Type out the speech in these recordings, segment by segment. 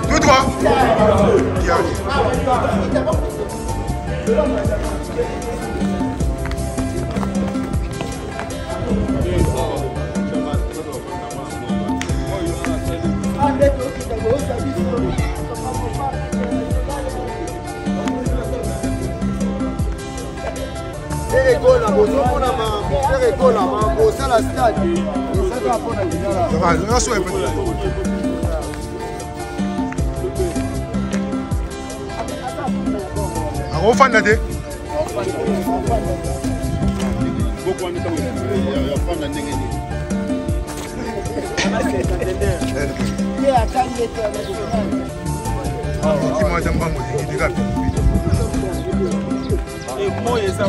Tout droit. Ferre Gola bozomona makambo Ferre Gola makambo osala stade ezaka mpona lingala. Akofanda te. Kimata mbango te moi eza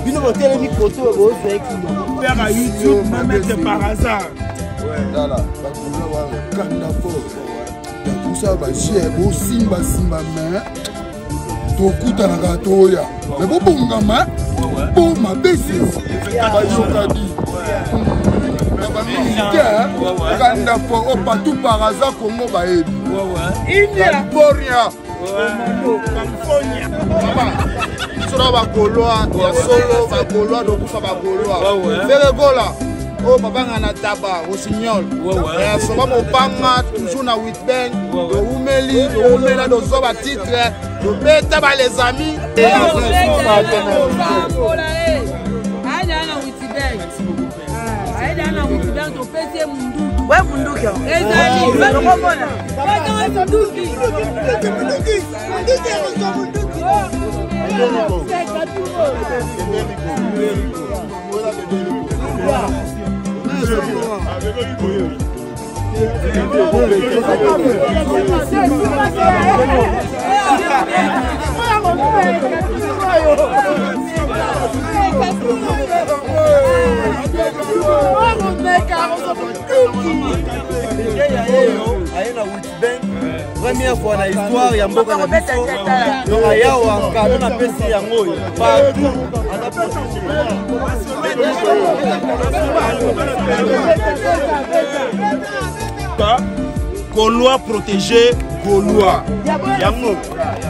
bino botelemi koto bozwa ekilo père à youtube mamettre par hasard tala bakuna wana kanda fort yakusa bajie bosimbasimba me tokutanaka toya me bobongama po mabesi bayokaki na bamilitaire kanda fo o partout par hasard congo bayebi california biso na bagolois ya solo bagolois tokufa bagolois feregola oyo papa nga na taba rossignol soba mopanga toujours na witbank towumeli towumela tozwa batitre tobeta ba les amis we munduki ezali okomona munduki Aye na Witbank première fois na histoire ya mboka na biso donc ayawa kado napesi yango oyo partout aza protégé. Gaulois protégé Gaulois yango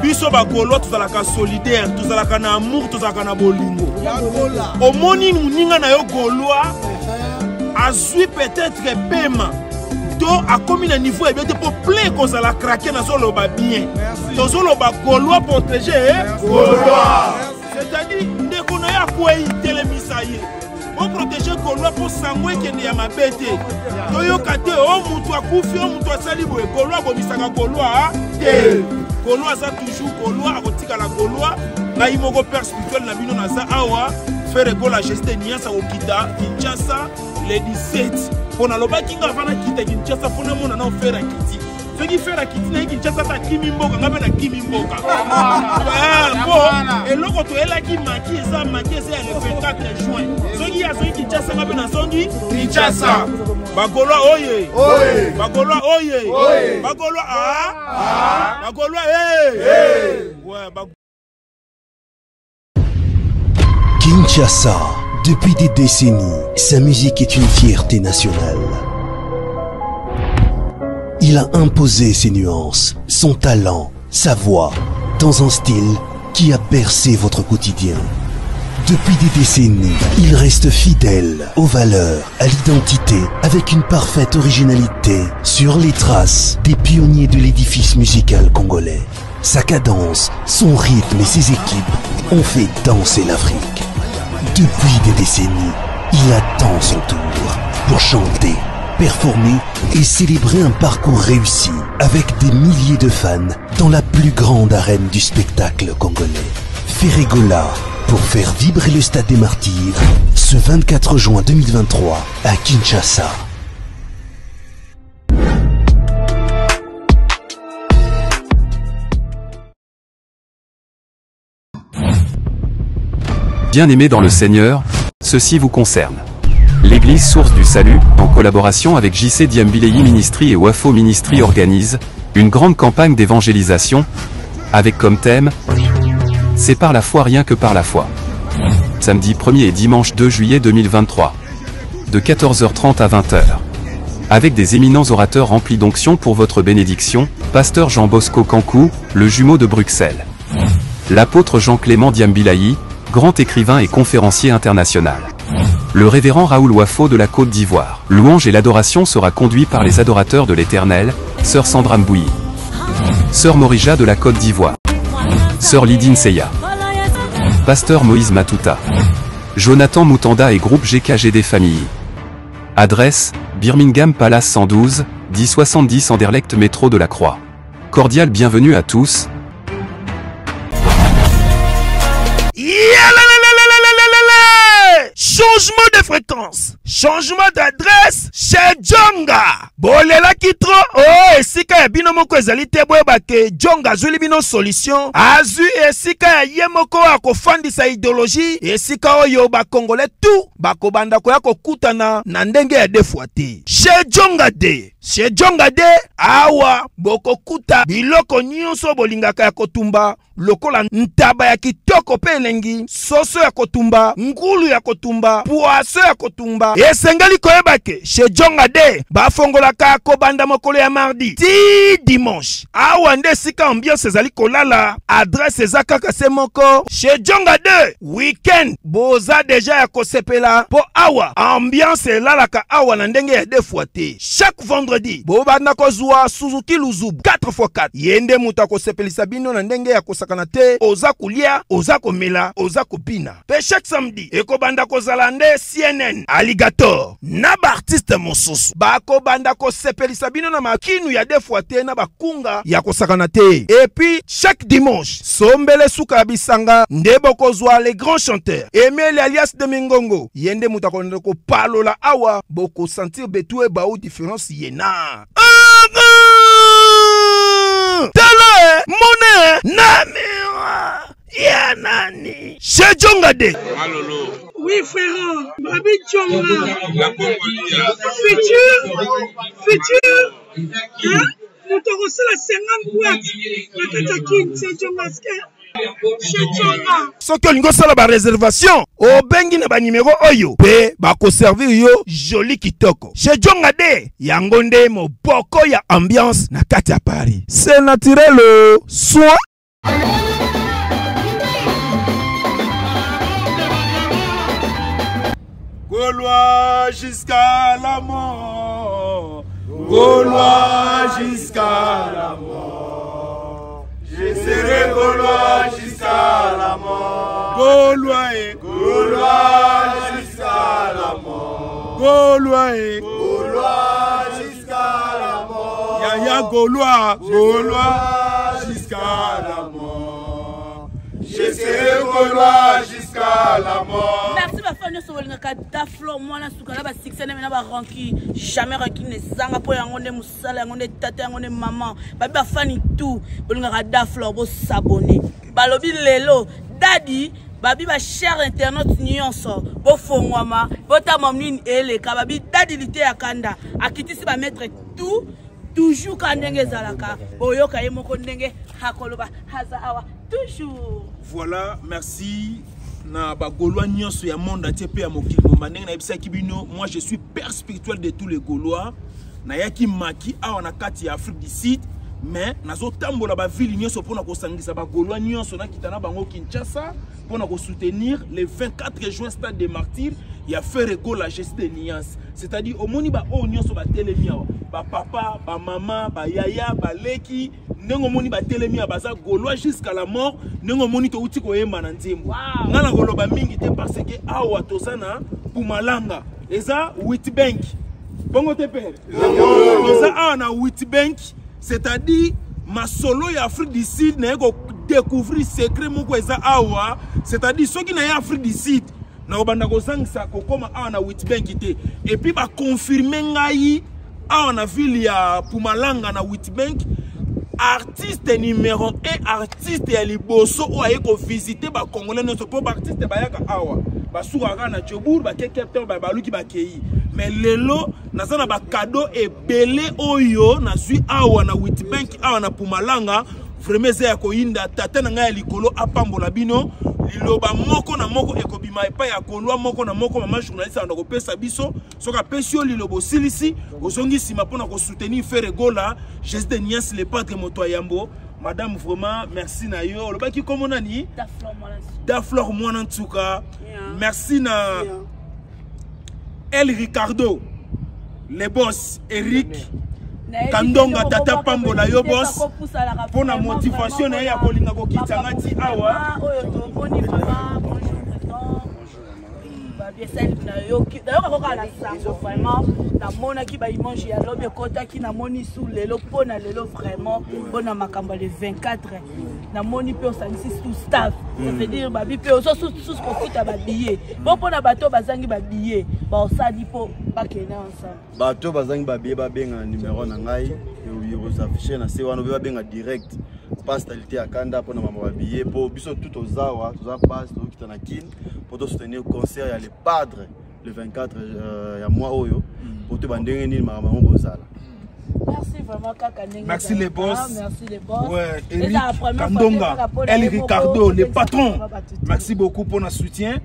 biso ba Gaulois tozalaka solidaire, tozalaka na amour, tozalaka na bolingo. Omoni moninga na yo Gaulois azwi peut-être pema to akomi na niveau ya bien te mpo plein kozala krake. Nazoloba bien, tozoloba Gaulois protégé Gaulois, c'est-à-dire ndeko na ye akwei, telemisa ye, boprotege Gaulois mpo sango ekende ya mabe te, toyoka te o mutu akufi, o mutu asali boye. Gaulois abomisaka Gaulois te. Gaulois aza toujours Gaulois, akotikala Gaulois. Ngai moko père spirituel na bino naza awa. Ferre Gola geste niance akokita Kinshasa le 17 mpo nalobaki nga avant nakita Kinshasa mpo namona nao Ferre akiti. Soki Ferre akiti na ye Kinshasa ata akimi mboka, nga mpe nakimi mboka mpo eloko toyelaki maki eza maki eza ya le 24 juin. Soki ye azongi Kinshasa, nga mpe nazongi Kinshasa. Bagolois oye, Bagolois oye, Bagolois a Bagolois. Kinshasa, depuis des décennies, sa musique est une fierté nationale. Il a imposé ses nuances, son talent, sa voix, dans un style qui a bercé votre quotidien. Depuis des décennies, il reste fidèle aux valeurs, à l'identité, avec une parfaite originalité, sur les traces des pionniers de l'édifice musical congolais. Sa cadence, son rythme et ses équipes ont fait danser l'Afrique. Depuis des décennies, il attend son tour pour chanter, performer et célébrer un parcours réussi avec des milliers de fans dans la plus grande arène du spectacle congolais. Ferre Gola pour faire vibrer le stade des Martyrs ce 24 juin 2023 à Kinshasa. Bien-aimés dans le Seigneur, ceci vous concerne. L'Église Source du Salut, en collaboration avec JC Diambilei Ministry et Wafo Ministry organise une grande campagne d'évangélisation, avec comme thème C'est par la foi rien que par la foi. Samedi 1er et dimanche 2 juillet 2023. De 14h30 à 20h. Avec des éminents orateurs remplis d'onction pour votre bénédiction, Pasteur Jean Bosco Kankou, le jumeau de Bruxelles. L'apôtre Jean-Clément Diambilaï, grand écrivain et conférencier international. Le révérend Raoul Wafo de la Côte d'Ivoire. Louange et l'adoration sera conduit par les adorateurs de l'Éternel, Sœur Sandra Mbouyi. Sœur Morija de la Côte d'Ivoire. Sœur Lydine Seya. Pasteur Moïse Matuta. Jonathan Moutanda et groupe GKGD Famille. Adresse, Birmingham Palace 112, 1070 Anderlecht Métro de la Croix. Cordial bienvenue à tous. Changement de fréquence, changement d'adresse chez Djonga. Bolelaki trop oh esika ya bino moko ezali te boyeba ke Djonga azwili bino solution. Azwi esika ya ye moko akofandisa idéologie esika oyo ba Congolais tout bakobanda koya kokutana na ndenge ya deux fois te. Chez Djonga de Chez Djonga de awa bokokuta biloko nyonso bolingaka ya kotumba lokola ntaba ya kitoko mpe elengi, soso ya kotumba, ngulu ya kotumba, poaso ya kotumba. Esengeli koyeba ke chez Djonga de bafongolaka kobanda mokolo ya mardi ti dimanche. Awa nde esika ambiance ezali kolala, adresse eza kaka se moko chez Djonga de weekend boza deja ya kosepela mpo awa ambiance elalaka awa na ndenge ya deux fois te. Chaque vendredi bobanda kozwa Suzuki Luzubu 4x4, ye nde moto akosepelisa bino na ndenge ya kosakana te. Oza kolia, oza komela, oza kobina. Pe chaque samedi ekobanda kozala nde CNN Alligator na baartiste mosusu bakobanda kosepelisa bino na makinu ya deux fois te na bakunga ya kosakana te. Et puis chaque dimanche sombele suka ya bisanga nde bokozwa les grands chanteurs Emile alias de Mingongo, ye nde moto akolanda kopalola awa, bokosentir betu ebau différence ye na tala mone na miroir ya nani chez Djonga de Malolo. Oui frère, Babi Djonga. Futur, futur, hein? Moto akosala 50 boîte na kati ya kin chez Djonga chez Djonga. Soki olingi osala ba réservation, obengi na ba numéro oyo pe bakoservir yo joli kitoko. Chez Djonga de yango nde moboko ya ambiance na kati ya Paris. C'est naturel soin. Gaulois jusqu'à la mort, Gaulois jusqu'à la mort. Je serai Gaulois jusqu'à la mort. Gaulois et Gaulois jusqu'à la mort. Gaulois et Gaulois jusqu'à la mort. Yaya Gaulois, Gaulois jusqu'à la mort. Je serai Gaulois jusqu'à la mort. Merci ma femme nyonso bolingaka Daflo mwana suka na ba succès na ba rancune, jamais rancune ezanga po yango nde mosala yango nde tata yango nde maman. Babi ba fani tout bolingaka Daflo bo s'abonner. Balobi lelo daddy babi ba cher internaute nyonso bofongwama botama nini eleka babi daddy lite ya kanda akitisi ba maître tout toujours ka ndenge ezalaka boyoka ye moko ndenge akoloba haza awa toujours. Voilà, merci na ba Gaulois nyonso ya monde entier pe ya mokili mobimba. Ndenge nayebisaki bino, moi je suis père spirituel de tous les Gaulois. Nayaki maki awa na kati ya Afrique du Sud, mais nazotambola ba ville nyonso mpona kosangisa ba Gaulois nyonso nakita na bango Kinshasa mpona kosoutenir le 24 juin stade des Martyrs ya Ferre Gola Jésus de Nuance. C'est-à-dire omoni ba oyo nyonso batelemi awa, ba papa, ba mama, ba yaya, ba leki, ndenge omoni batelemi awa baza Gaulois jusqu'à la mort. Ndenge omoni touti koyemba na nzembo. Wow. Nga na koloba mingi te parce que awa toza na Mpumalanga, eza Witbank. Bongo te père? Toza awa na Witbank, c'est-à-dire masolo ya Afrique du Sud naye ko découvrir secret moko eza awa, c'est-à-dire soki naye Afrique du Sud na kobanda kozangisa kokoma awa na Witbank te. Et puis ba confirmer ngai awa na ville ya Mpumalanga na Witbank, artiste numéro 1, artiste ya liboso oyo aye ko visiter ba Congolais nyonso, po ba artiste bayaka awa basukaka na Joburg, ba ke Cape Town, ba baluki bakei. Mais lelo naza na ba cadeau ebele oyo nazwi awa na Witbank, awa na Mpumalanga. Vraiment eza ya koyinda. Tata na ngai ya likolo apambola bino. Liloba moko na moko ekobima epai ya Gaulois moko na moko. Mama journaliste anda kopesa biso, soki apesi yo liloba osilisi, ozongi nsima mpona kosoutenir Ferre Gola, Jésus de Nias le Padre, moto ya yambo. Madame, vraiment merci na yo. Olobaki kombo nani? Daflor mwana ntuka. Merci na El Ricardo, le boss Eric Kandonga, tata pambola yo boss mpo na motivation na ye ya kolinga kokitisa nga ti awa. Oyo tomoni vraiment, bonjour président. Esali nayoka kaka na sango, vraiment namonaki baimage ya lobi ekotaki, namoni su lelo mpo na lelo, vraiment mpona makambo ya le 24. Namoni mpe osangisi sous staff, ça veut dire babi mpe ozo susu kofuta babillet bo mpona bato bazangi babillet, baosali mpo bakende ensemble. Bato bazangi babillet, babenga numero na ngai ekozaffiche na se wana, obe babenga direct pastalité ya kanda mpona mambo babillet, mpo biso tu tozawa, toza passe, tozokita na Kine mpo tosoutenir concert ya le Padre le 24 ya mois oyo, mpo toyeba ndenge nini makambo yango kozala. Merci vraiment kaka ndenge. Merci les boss. Merci les boss. Ouais, Eric Kandonga, El Ricardo, le patron. Merci beaucoup pour notre soutien.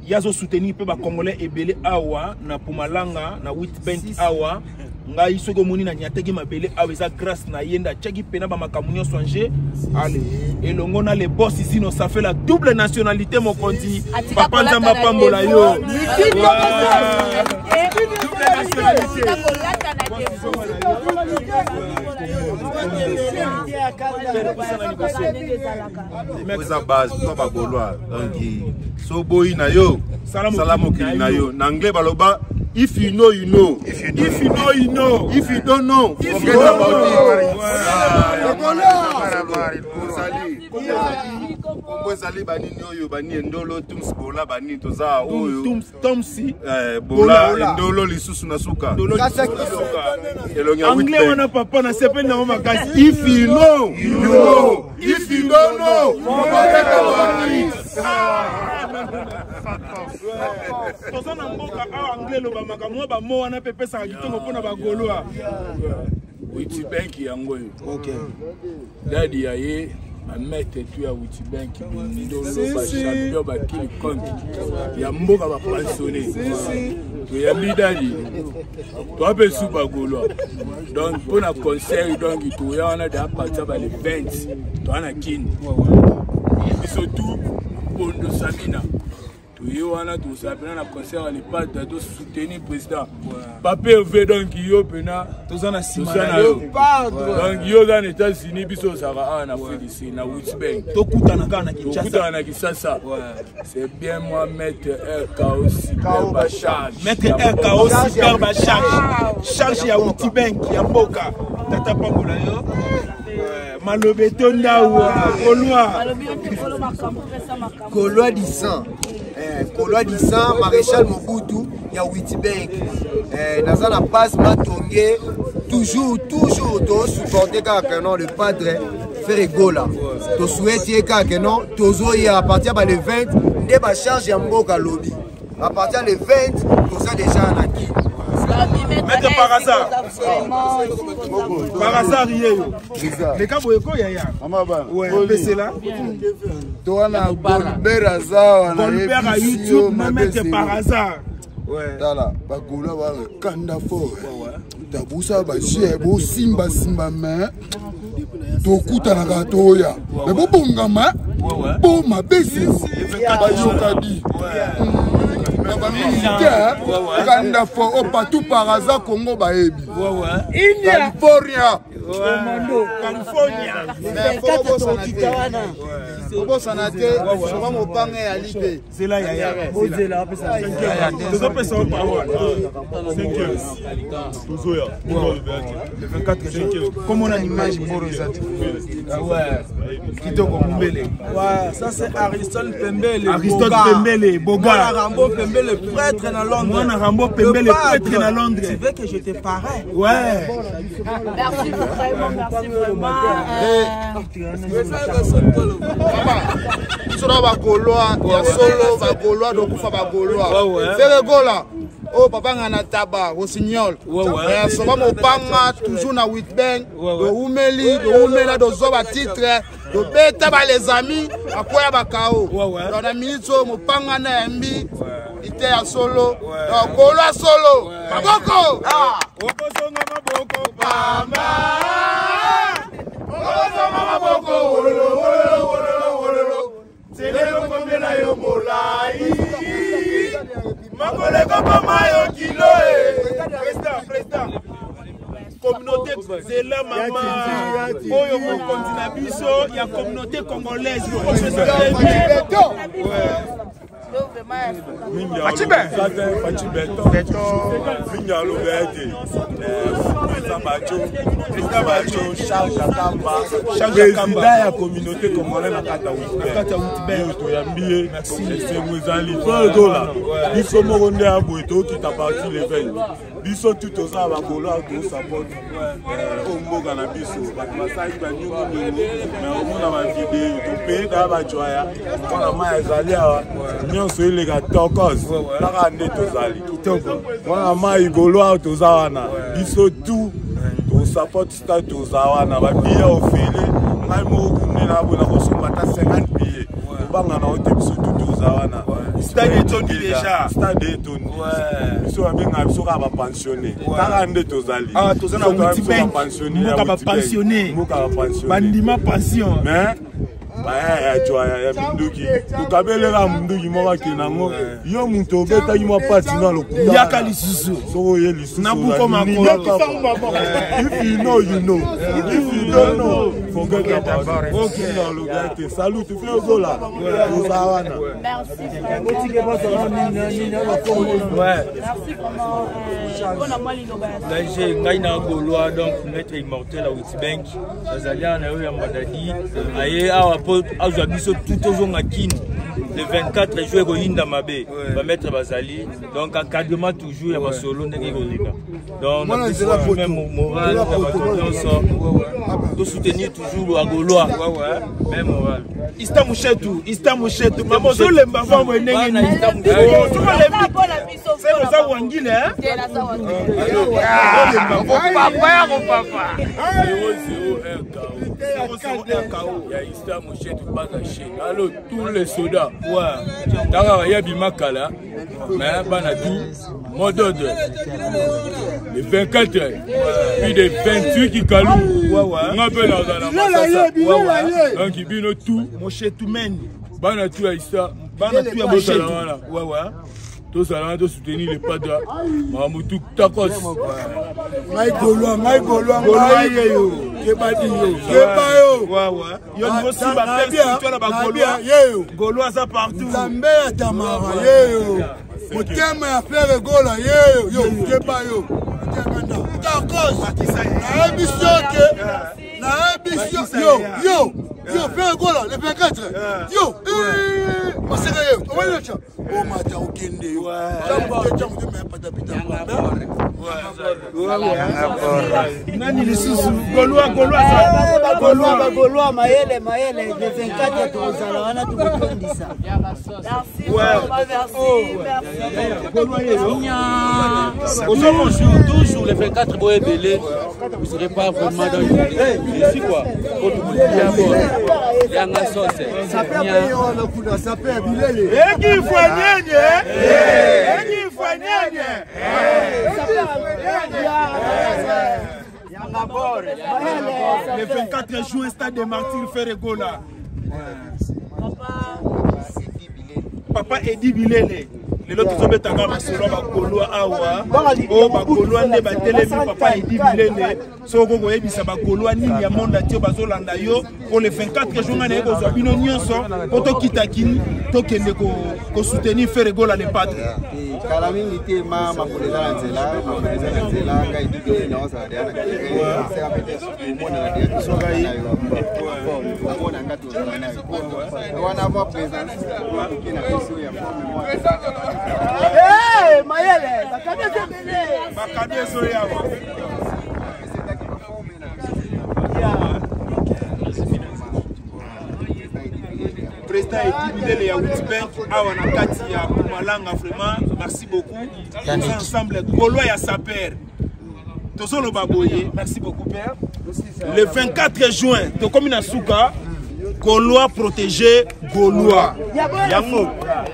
Yazo soutenir pe ba Congolais ebele awa na Pumalanga na Witbank awa. Ngai soki omoni na nyataki mabele awa, eza grâce na ye nde atiaki mpena bamakambo nyonso ange ale elongo na le boss ici. No, ça fait la double nationalité. Mokonzi papa, Nzambe apambola yo. Double nationalité. Eza base to bagaulois, donc so boyi na yo, sala mokili na yo. Na anglais baloba: "If you know, you know. If you know, you know. If you don't know, forget about it." Kombo ezali banini oyo, banini Endolo Tums Bola, banini toza oyo. Tomsi. Bola Endolo lisusu na suka. Elongi anglais wana, papa, nasepeli nango makasi. If you know, you know. If you don't know, forget about it. Toza na mboka awa, anglais elobamaka mwa bamo wana mpe epesaka kitoko mpona bagaulois. Witbank yango oyo, dadi ya ye, bamaître tu ya Witbank, bindolo, bachampion, bakili compte ya mboka, bapensionné. Toyambi dadi, toa mpe su bagaulois. Donc mpona concert, donc toya wana de apartir ba le 20, toa na Kini, biso tu Mpondo Samina, toye wana, tozala mpena na concert ya le Padre, tosoutenir président Pape Hervé. Donc yo mpena toza na nsima na yo. Donc yo oza na États-Unis, biso ozalaka awa na Afrique du na Witbank. Tokutana kaka na Kinshasa. Tokutana na Kinshasa. C'est bien moi, maître RKO super bacharge. Maître RKO super bacharge, charge ya Witbank ya mboka. Tata pambola yo. Maloba etonda awa, Gaulois. Gaulois du sang, Gaulois du sang, Maréchal Mobutu ya Witbank. Naza na base Matonge, toujours toujours tosupporte kaka non le Padre Ferre Gola. Tosouhaite ye kaka non, tozoya à partir ya ba le 20 nde bacharge ya mboka lobi. À partir le 20, toza déjà na Kini. Maître par hasard, par hasard yeyo leka boye ko yaya pesela. Toa na Golbert aza wana. Golbert a YouTube na maître par hasard. Tala, bagaulois bana kanda fort, tabusa basie, bosimbasimba, me tokutanaka, toya me bobongama po mabesi bayoka di na bamilitaire kanda fort o partout par hasard Congo bayebi California. California. Obosana te, soma mopanga eyali te. Zela yaya, tozopesa yo parole. Tozoya. Le 24 juin, komona image mboro eza te kitoko mombele. Ouais, ça c'est Aristote Pembele. Aristote Pembele, Boga. Mwana Rambo Pembele, prêtre na Londres. Mwana Rambo Pembele, prêtre na Londres. Tu veux que je te parraine? Ouais. Merci vraiment, merci vraiment. Biso na bagaulois ya solo, bagaulois dokufa, bagaulois Ferre Gola. Oyo papa ngai na taba rossignol soba mopanga toujours na witbank toumeli toumela tozwa batitre tobeta ba les amis bakwea bakao donc na minute oyo mopanga na yambi ite ya solo donc kolo ya solo maboko okozonga maboko pamba okozonga maboko wololo wololo wololo wololo nzela ekokomela yo molai makolo ekokoma yo kilo président président communauté zela mama oyo mokonzi na biso ya communauté congolaise Fachi Beton mingi aloba ete président Bajo président Bajo Charles Akamba président ya communauté congolaise na kati ya Witbank toyambi ye esengo ezali toyokola biso moko nde ya boye tokita parti level biso tu toza na bagolois tosapote oyo mboka na biso bato basalaki banyongoniongo me omona bavideo topeye kaka bajwaya mwana mai ezali awa nyonso eleka tokos kaka nde tozali mwana mai golois toza wana biso tu tosapote stade toza wana babiye ofele ngai moko kunde na boye nakosomba ata 50 billet kobanga na yo te biso tu toza wana stade etondi déjà stade etondi biso babengaka biso kaka bapensionne kaka nde tozali toza na witibank bapensionne mboka bapensionne bandima pension mais baya ya jwaya ya minduki tokabelela munduki moko akende yango yo moto obetaki mwa pati na lokuta yaka lisusu soki oye lisusu nabuko makolo if you know you know if you don't know forget about it okay nalobi te salut fe ozola oza wana Merci ngai na gaulois donc maître immortel ya witibank azali awa na yo ya mbadadi aye awa mpo azwa biso tout tozonga kini le 24 juin ekoyinda mabe bamaître bazali donc encadrement toujours ya masolo ndenge ekoleka donc même moral ya bato nyonso tosoutenir toujours bagaulois même moral ista mushetu ista mushetu mama ozolemba vambo ndenge nini oza wangile papa ya kopapa 0 ya ista mushetu baza chez alo tous les soda taka bayebi makala mais bana tout mot d'ordre le 24 puis de 28 kikalu nga mpe nazala na masasa donc bino tout moshetumeni bana tu ya ista bana tu ya bosala wana tozala wana tosoutenir le padre makambo tu takos ngai golois ngai golois ngai yeyo kebadi yo keba yo yo ngosimba père na bagolois yeyo golois aza partout nzambe ya tamara yeyo motema ya frere gola yeyo yo keba yo takos nayebi soke nayebi yo yo yo frere gola le 24 yo maseka yeyo omoni omata okende yo jamute me patapita nani lisusu golois golois bagolois bagolois mayele mayele le 24 tokozala wana tokotondisa Toujours le 24 boye ebele, vous serez pas vraiment dans ici quoi. Yanga sauce. Ekifwanyenye ekifwanyenye Le 24 juin, stade des Martyrs Ferregola. Papa Edi Bilele. lelo tozobetaka masolo ya bagolois awa oyo bagolois nde batelemi papa edi bilele soki okoki koyebisa bagolois nini ya monde atie bazolanda yo mpo le 24 juin ngai naye kozwa bino nyonso mpo tokita kini tokende kosoutenir ferre gola le padre kala mingi te ma makolo eza na nzela makolo eza na nzela ngai edi bilele naozala deya na seka peut-être omonana deya tozala na yo omona nga tozala na yo wana mwa présence oke na biso ya forme mwa mayele bakado eza ebele bakado ezoyawa Président Edi Bilele ya Witbank awa na kati ya Pumalanga vraiment merci beaucoup. Toza ensemble Gaulois ya Saper. Tozoloba boye, merci beaucoup père. Le 24 juin, tokomi na suka Gaulois protégé Gaulois. Yango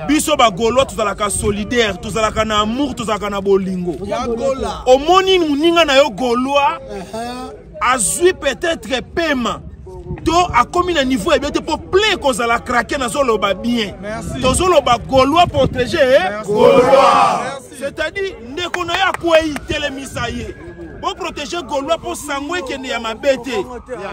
biso ba Gaulois tozalaka solidaire, tozalaka na amour, tozalaka na bolingo. Omoni muninga na yo Gaulois azui peut-être pema to akomi na niveau ya bien te mpo plein ekozala krake nazoloba bien tozoloba gaulois protégé gaulois c'est-à-dire ndeko na ye akwei telemisa ye boprotege gaulois mpo sango ekende ya mabe te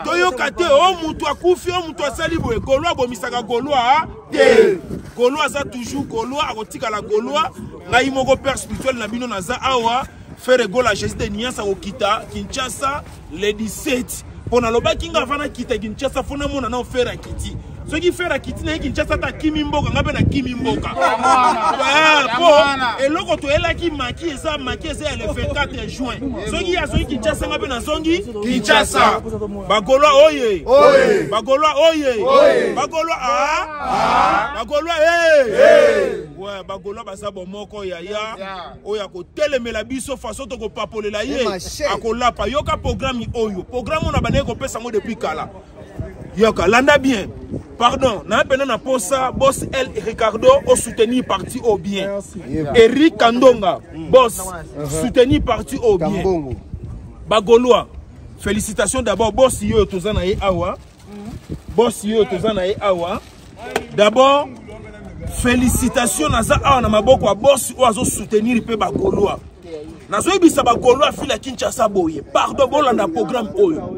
toyoka te o oh, moto akufi o oh, moto asali boye gaulois abomisaka gaulois te gaulois aza toujours gaulois akotikala gaulois ngai moko père spirituel na bino naza awa Ferre Gola Jesus de Nias akokita Kinshasa le 17 mpo nalobaki nga avant nakita Kinshasa fo namona nao Ferre akiti soki Ferre akiti na ye Kinshasa ata akimi mboka nga mpe nakimi mboka mpo eh, eloko toyelaki maki eza maki eza ya le 24 juin soki ye azongi Kinshasa nga mpe nazongi Kinshasa bagolois oye bagolois oye bagolois a ah. bagolois e bagolois baza bomoko yaya oyo akotelemela biso façon tokopapolela ye akolapa yoka programme oyo programme oyo na bandaki kopesa yango depuis kala yoka landa bien pardon na mpena na posa boss el ricardo osoutenir parti au bien eric kandonga boss soutenir parti au bien bagaulois félicitations d'abord boss yo toza na ye awa boss yo toza na ye awa d'abord félicitation naza awa na maboko ya boss oyo azosoutenir mpe bagaulois nazoyebisa bagaulois file ya kinshasa boye pardon bolanda programme oyo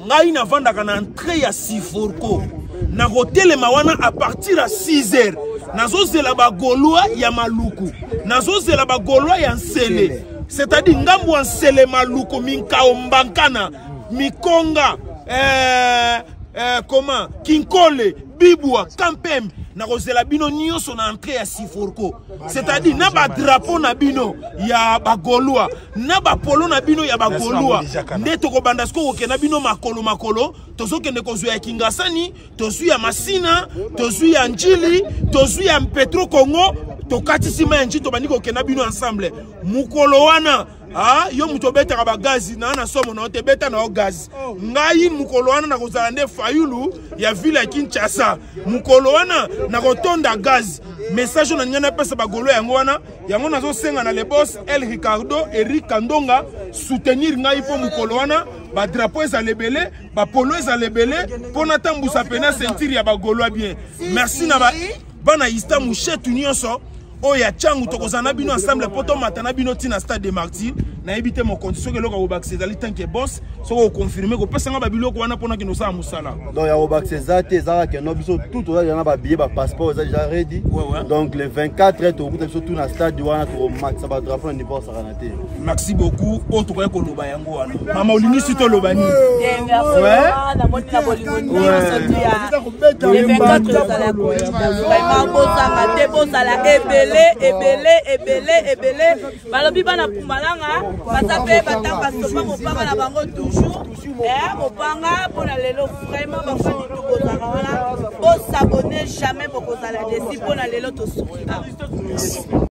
ngai navandaka na entrée ya siforco nakotelema wana à partir ya 6 heures nazozela bagaulois ya maluku nazozela bagaulois ya nsele c'est-à-dire ngambo ya nsele maluku minkao mbankana mikonga eh, eh, comment kinkole bibwa kampembe nakozela bino nyonso na entrée ya siforco c'est-à-dire na badrapo na bino ya bagaulois na bapolo na bino ya bagaulois nde tokobanda sikoyo kokenda bino makolo makolo tozokende kozwa ya kingasani tozwi ya masina tozwi ya njili tozwi ya petro congo tokatisi mai ya njili tobandi kokenda bino ensemble mokolo wana ah, yo moto obetaka bagazi naa na somo na yo te beta na yo gazi oh. ngai mokolo wana nakozala nde fayulu ya ville ya kinshasa mokolo wana nakotonda gazi message oyo nalingai napesa bagolo yango wana yango nazosenga na le boss el ricardo eric kandonga soutenir ngai mpo mokolo wana badrapo ezala ebele bapolo ezala ebele mpo natambusa mpena ceinture ya bagolois bien merci na bana ista mushetu nyonso oyo ya changu tokozala na bino ensemble mpo tomata na bino ntina stade de martyr nayebi te mokonzi soki eloko akobakisa ezali tanke bos soki okonfirme kopesa nga babiloko wana mpo nakende osala mosala donc ya kobakisa eza te eza kaka keno biso tout toza deja na babillet bapasseport eza deja ready donc le 24 tokokuta biso tout na stade wana tokomatisa badrapeau na niveau asakana te merci beaucoup oyo tokoki koloba yango wana mama olingi si toloba nini namoni na bolingo nyonso tu ya le 24 ezala ya koyinda vraiment bozanga te bozala ebele ebele ebele ebele balobi bana pumalanga baza mpe batanga sopa mopanga na bango toujours eh, mopanga mpona lelo vraiment bafani tu bozala wana bosabone jamais bokozala desi mpona lelo tosuki awa.